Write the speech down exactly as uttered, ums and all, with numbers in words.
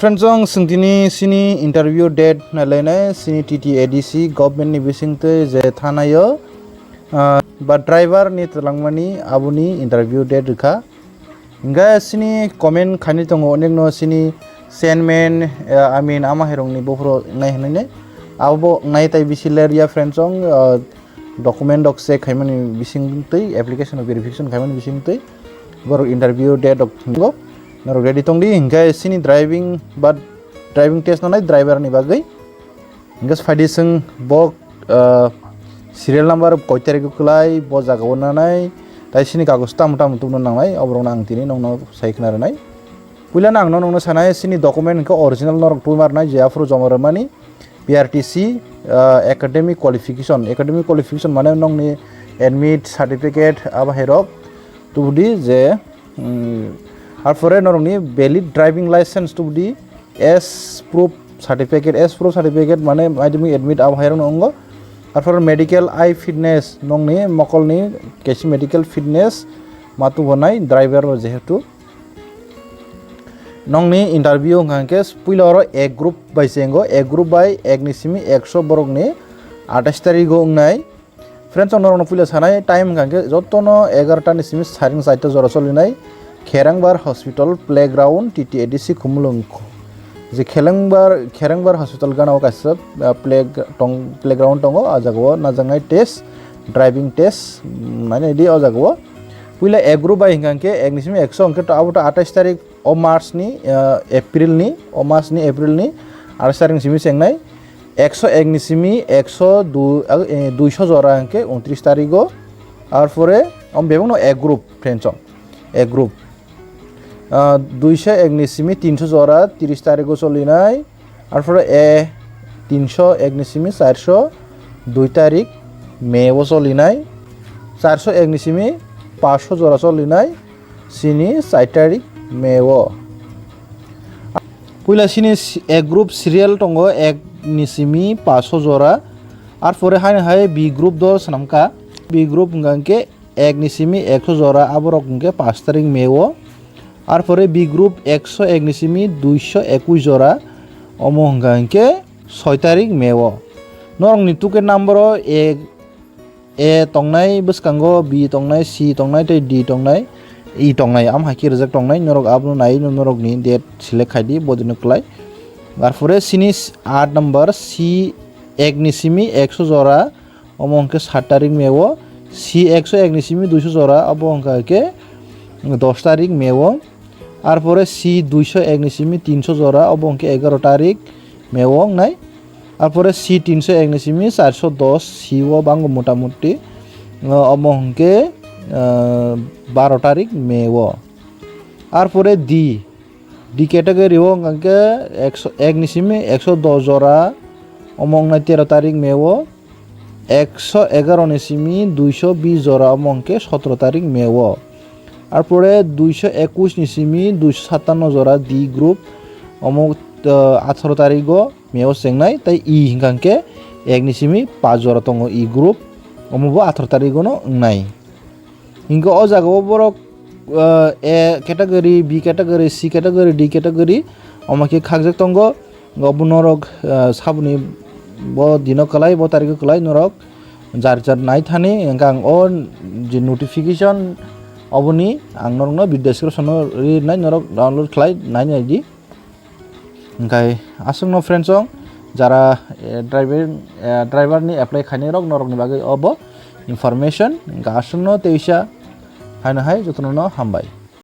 Friends, ang singtini sini interview date nailainai sini T T A D C government ni bisingtwi je thanayo, ah, ba driver ni twlangmani aboni interview date rwkha. Hingke sini comment khainai tongo onekno sini chairman, eh, I mean ama hairokni buphuru nai hinui nai. Abo nai tai bisi ler ya friends, ang, ah, document rok check khaimani bisingtwi, application rok verification khaimani bisingtwi borok interview date rok thango. Norok ready tongdi, hingke sini driving ba driving test nanai driver ni bagwi. Hingke phaidi chwng bo, ah, serial number koi tarikh o kwlai bo jaga o nanai, tai sini kagoz tamo tamo tubuna nangnai, oborokno ang tini nongno sai khna rwnai. Puilano ang nongno sanai sini document hingke original norok tubui ma rwnai je aphuru joma rwmani. P R T C, ah, academic qualification, academic qualification mane nongni admit certificate abo hai rok tubudi je, mm, arpore norokni valid driving license tubudi as proof certificate, as proof certificate mane madhyamik admit abo hai rokno wngo. Arpore medical eye fitness nongni mokolni kaisa medical fitness ma tubunai driver rok jehetu. Nongni interview hwnkha hwnkhe puila oro ek group bai chengo, ek group bai ek ni simi ekso borokni atais tarigo wngnai. Friends, ang norokno puila sanai time hwnkha hwnkhe jotono egarota ni simi saring chaita jora cholinai Kherangbar Hospital Playground T T A D C Khumulwng. Je Khelengbar, Kherengbar Hospital gana o kaisa, ah, play tong, playground tongo, ah jaga o najaknai test, driving test, mm, nainai di o jaga o. Puila ek group bai hwnkha hwnkhe ek ni simi ekso hwnkhe to abo to atais tarik o March ni, ah, April ni, o March ni April ni atais tarik ni simi chengnai. Ekso ek ni simi ekso du-, ah, eh, duiso jora hwnkhe untris tarigo. Arpore om bebakno ek group, friends, om ek group. Ah, duiso ek ni simi tinso jora tris tarigo cholinai. Arpore e tinso ek ni simi charso dui tarik May o cholinai. Charso ek ni simi paso jora cholinai sini char tarik May o. Puila sini si-, ek group serial tongo ek ni simi paso jora. Arpore haino hai B group dol swnamkha. B group hwnkha hwnkhe ek ni simi ekso jora, aborok hwnkhe pash tarik May o. Arpore B group ekso ek ni simi duiso ekush jora, omo hwnkha hwnkhe soi tarik May o. Norokni ticket number o A, A tongnai, bwskango B tongnai, C tongnai tei D tongnai, E tongnai, am hai khe rijak tongnai, norok abono naiwi norokni date select khai di, bodino kwlai. Arpore sini aat number C ek ni simi ekso jora, omo hwnkhe sat tarik May o. C ekso ek ni simi duiso jora, obo hwnkha hwnkhe dos tarik May o. Arpore C duiso ek ni simi tinso jora, obo hwnkhe egaro tarik May o wngnai. Arpore C tinso ek ni simi charso dos C o bango motamuti, omo hwnkhe, ah, baro tarik May o. Arpore D, D category o hwnkha hwnkhe ekso ek ni simi ekso dos jora, omo wngnai tero tarik May o. Ekso egaro ni simi duiso bis jora, omo hwnkhe sotro tarik May o. Arpore duiso ekush ni simi duiso satanno jora D group, omo, ah, atharo tarigo May o chengnai, tei E hwnkha hwnkhe ek ni simi pash jora tongo E group, omo bo atharo tarigo no wngnai. Hinkhe o jaga o borok, ah, A category, B category, C category, D category, omo khe khakjak tongo. Obo norok, ah, saboni bo dino kwlai, bo tarikho kwlai norok jar jar nai thani. Hinkhe ang o je notification oboni ang norokno video description o rinai, norok download khlai nai nai di. Hinkhe aswkno friends, o jara, eh, driver, eh, driver ni apply khainai rok norokni bagwi obo information. Hinkhe aswkno teisa haino hai jotono no hambai.